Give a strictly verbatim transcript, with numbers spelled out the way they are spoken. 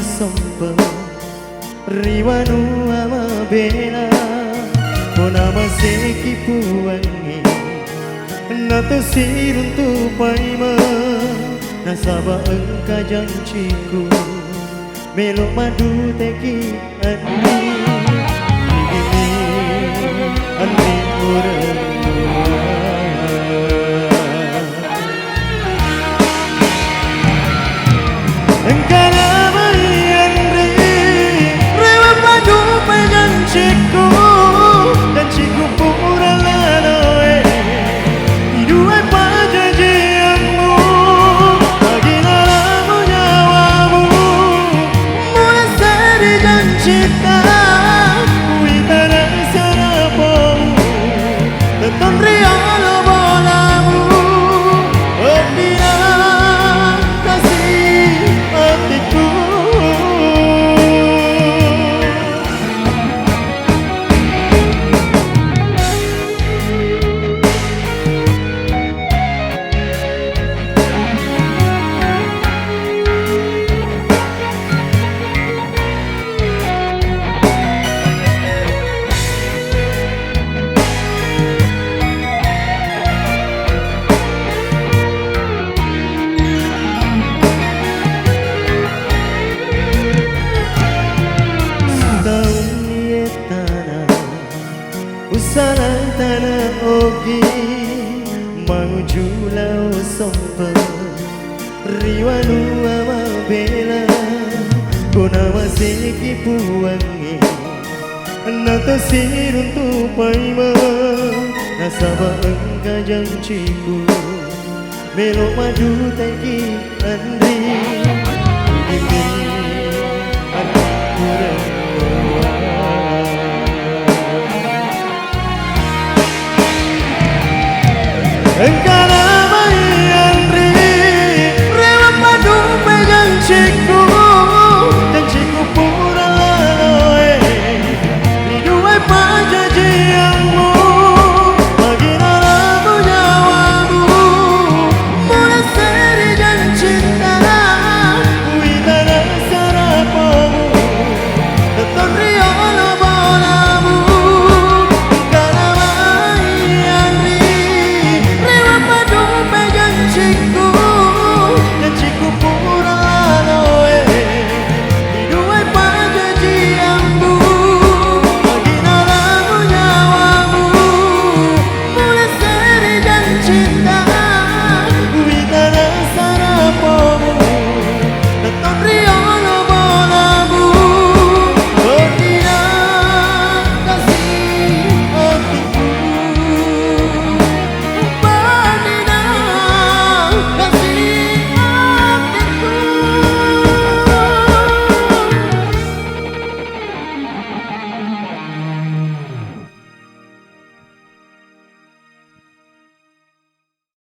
Sompe ri wanua mabela, ko namaseki Puangnge, nato siruntu paimeng, nasaba engka janciku, melo maduteki enni, ini enni ureng. Engkana mai enri, rewa padupai janciku, janciku pura laloe, iduai pajajianmu, pagi nalamu nyawamu, muraseri jancita, kuitana sarapomu. Tetton riolo bolamu, weddina kasi atiku. Sitaunni ettana, usala tana ogi, manguju lao sompe. Ri wanua mabela, ko namaseki Puangnge, nato siruntu paimeng, nasaba engka janciku, melo maduteki enri, ini